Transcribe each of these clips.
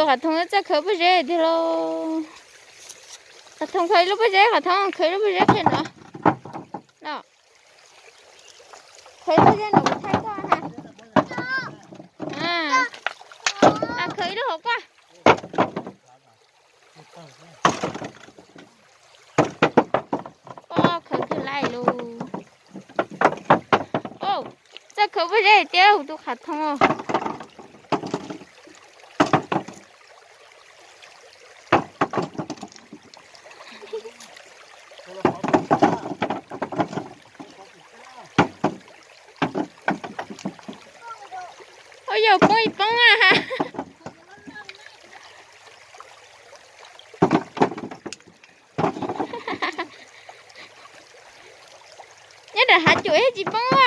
Qhov Thoob txawj khaws pob zeb tiag lauj. Qhov Thoob khaws ib lub pob zeb, Qhov Thoob khaws ib lub pob zeb kiag no. No. Khaws ib lub pob zeb no kuv thaij koj na. Khaws ib lub hauv koj. Pob khaws kawg lais lus. Txawj khaws pob zeb tiag tus Qhov Thoob. Ua yog poob ib poob a. Nyob nram hav cuam thiaj tsis poob a.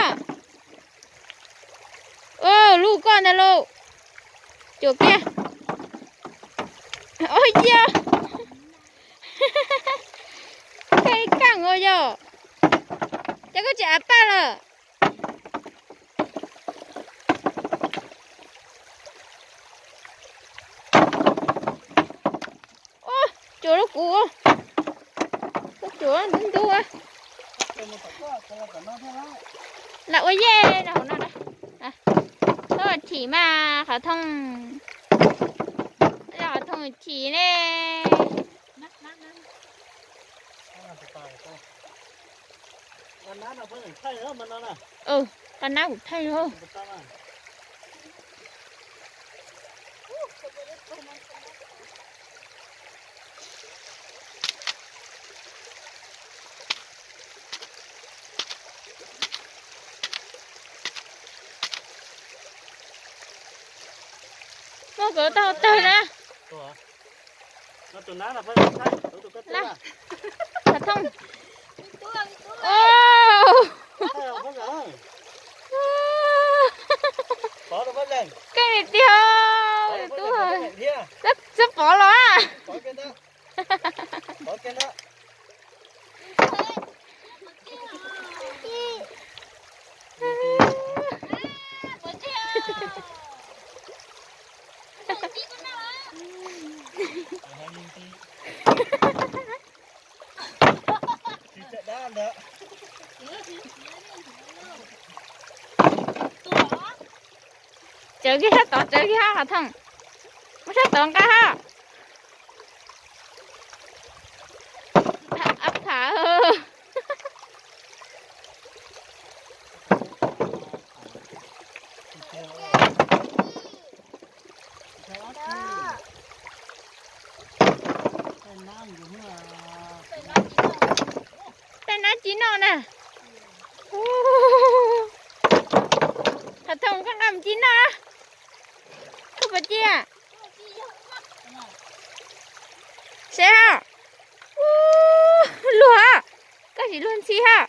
Lub koj ntag lauj. Cuam kiag. Ua yog. Kheej kaaj ua yog. Ces koj tsis av paj lawm. Cuam lub kuv. Cuam ntub ntub. Lam ua yej rau hauv no. Thim mas Qhov Thoob. Qhov Thoob thim ne. Qab nab kuv thaij os. Muab kom tau tawg na. Qhov Thoob. Keej li tiag. Tub, txhob pov los. Tsawv kiag sab tod, tsawv kiag hab Qhov Thoob. Muab sab tod nqa hab. Ab phav. Tej nab ci noj na. Qhov Thoob koj nqa mus ci noj. Koj puas ci? Seb hab. Luag hab. Koj sim luag ntxhi hab.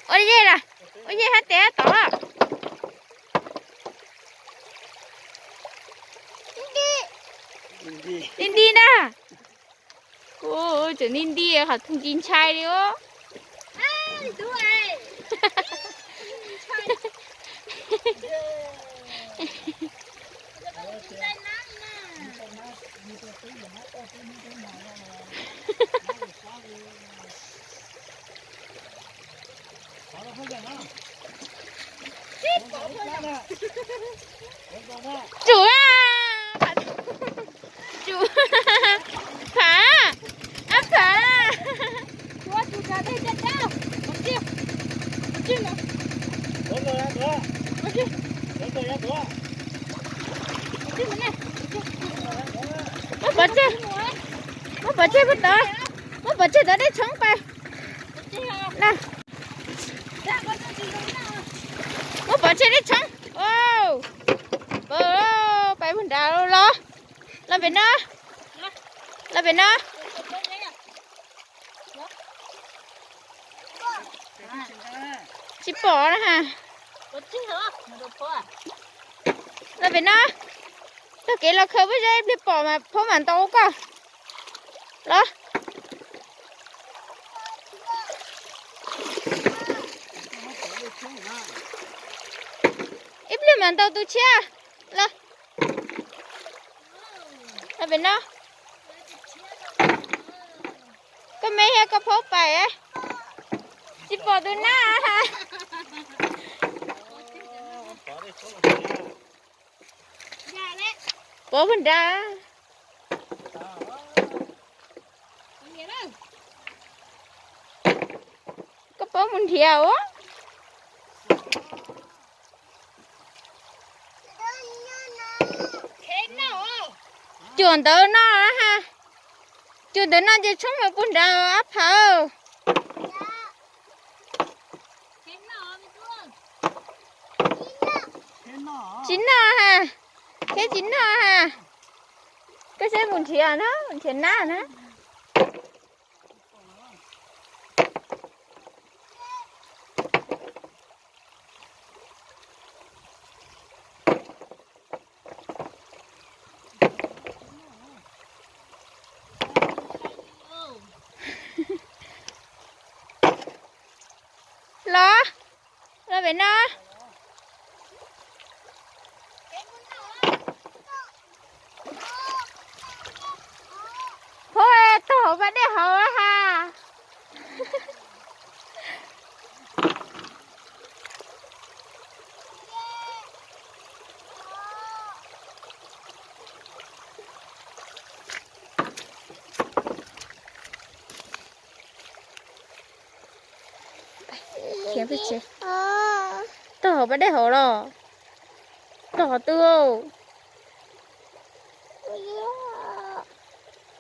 Ua yej na, ua yej hab tes hab tod hab. Nti nti na. Tseem nti nti, Qhov Thoob tsis ntshai li os. Tsum a, tsum, phav, ab phav. Muab pov tseg, muab pov tseg puag tod, muab pov tseg tod dej tshoob pais. Muab pov tseg dej tshoob. Pais puag nrad los, los pem no, los pem no. Tsis pom na. Los pem no, txoj kev los khaws pob zeb ib pliag pom mas phob mam ntaus koj. Los. Ib pliag mam ntaus tus tshiab. Los, los pem no. Koj me thiab koj phaub pais, tsis pom tus nab. Pov puag nrad. Koj pov mus nrhiav ua. Cuam ntawd no ha. Cuam ntawd no ces tshoob mus puag nrad ab phav. Tsis noj ha. Thiab tsis noj ha. Koj saib mus nrhiav na, nrhiav nab na. Los, los pem no. Phob tog hauv pas dej hauv ha. Khiav peb tsev. Tog hauv pas dej hauv los? Tog qhov twg?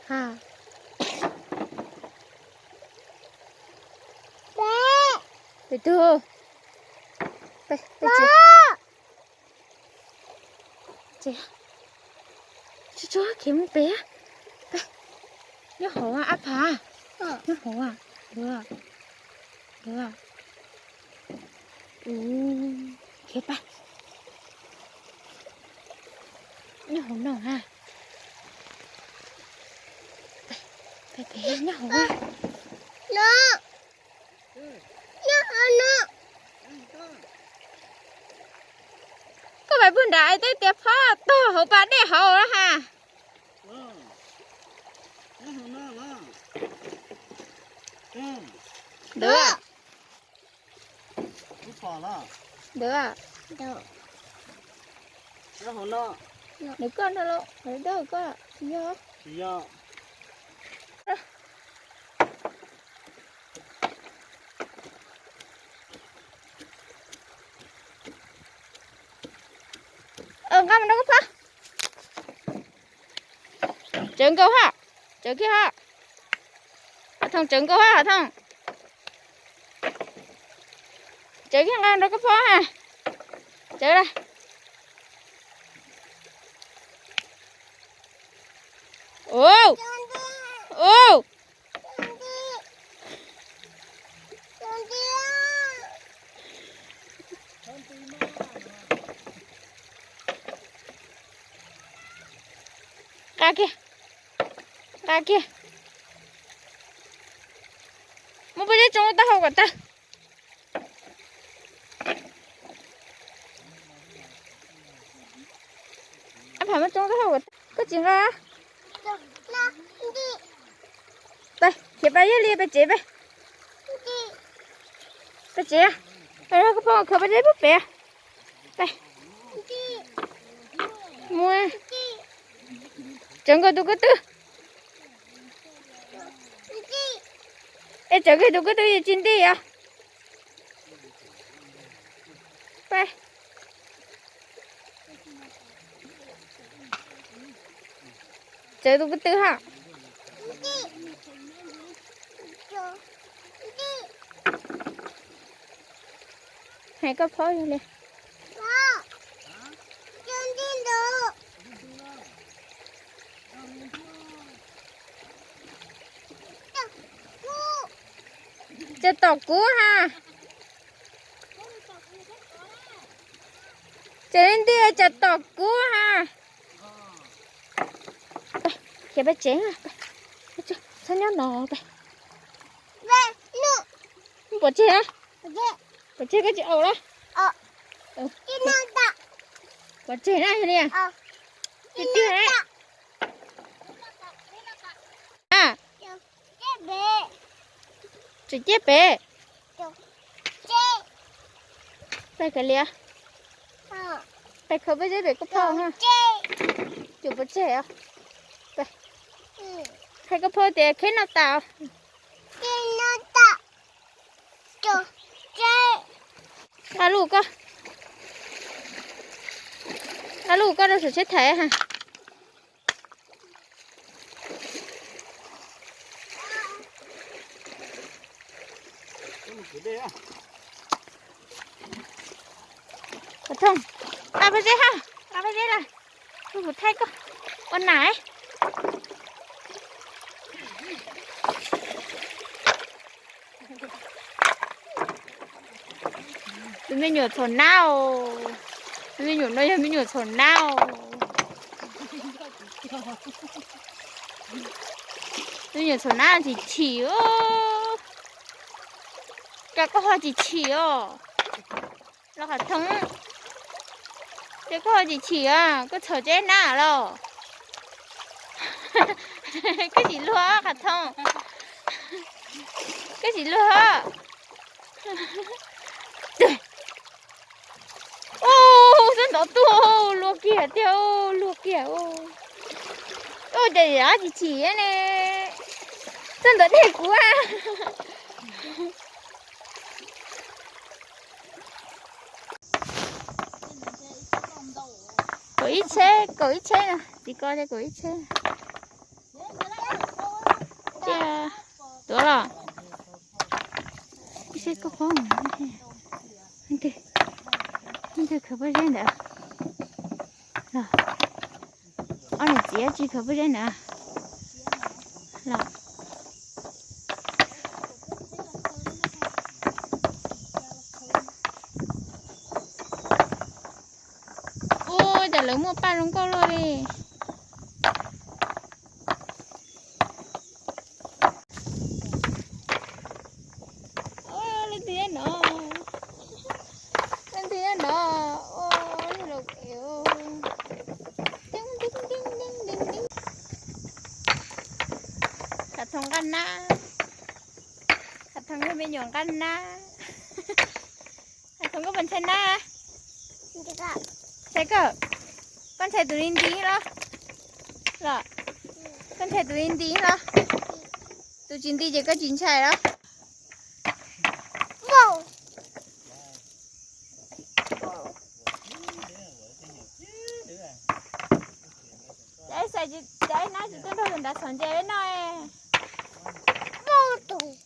Ha. Pem twg? Peb, peb tsev. Tsev. Tsuag tsuag khiav mus pem. Peb. Nyob hauv ab phav. Nyob hauv. Dua. Dua. Khiav pab. Nyob hauv no ha. Peb, peb nyob hauv. Koj pais puag nrad es tej tias phob tog hauv pas dej hauv ha. Ntawd. Ntawd. Nws koj no los, nws dawb koj tsis yog. Nqa mus rau koj phob. Tsawv nkaus ha. Tsawv kiag ha. Hav Thooj, tsawv nkaus ha Hav Thooj. Tsawv kiag nqa rau koj phob ha. Tsawv lawm. Ua, ua. Nqa kiag. Nqa kiag. Muab pob zeb tsoo taub hau kom tag. Ab Phav, muab tsoo taub hau kom tag. Koj tsis nqa. Peb khiav pab yog li peb tsev peb. Peb tsev. Koj phob khaws pob zeb pub pem. Peb. Muab. Tsawv nkaus tus ko tw. Es tsawv kiag tus ko tw yeej tsis nti os. Peb. Tsawv tus ko tw ha. Hais koj phob yog li. Tsawv tom kuv ha. Tsawv li nti tsawv tom kuv ha. Khiav peb tsev, txhob nyob no peb. Pom tseg, pom tseg koj tsis aus lawm. Pov tseg na li. Tiag tiag. Tseem ciaj pem. Pais khaws li. Pais khaws pob zeb pem koj phauj na. Cov pov tseg. Qhia koj phauj tias kheb noj tas. Ab lub koj, ab lub koj rau saum tsheb thaiv ha. Thoob, nqa pob zeb ha, nqa pob zeb lawm, kuv thaij koj ua nam. Tus me nyuam txhaum nab os. Tus me nyuam no yog me nyuam txhaum nab os. Me nyuam txhaum nab chim chim os. Cas koj ho chim chim os? Los Qhov Thoob, ces koj ho chim chim os, koj txhaum tsheb nab los? Koj tsis luag Qhov Thoob, koj tsis luag. Ub, xab ntov tuaj, luag kiag tiag, luag kiag. Ub, cas yam chim chim ne, xab ntov dej kuv a. Kaum ib tsheb, kaum ib tsheb na, txiv ko ces kaum ib tsheb. Tiag, tuav los. Ib tsheb koj phob, leej twg khaws pob zeb ntawd los? Ob niam txiv tsis khaws pob zeb ntawd los? Ua cas lawv muaj paj zoo nkauj luaj li. Leej twg nyob no, leej twg nyob no, ua yog los ev. Qhov Thoob nqa nab, Qhov Thoob yog me nyuam nqa nab. Qhov Thoob koj puas ntshai nab? Ntshai koj, koj ntshai tus ni nti los? Los, koj ntshai tus ni nti los? Tus tsis nti ces koj tsis ntshai los? Cas ib nab tsis tuaj nrog tus nrad xov ntses peb noj. Mus tus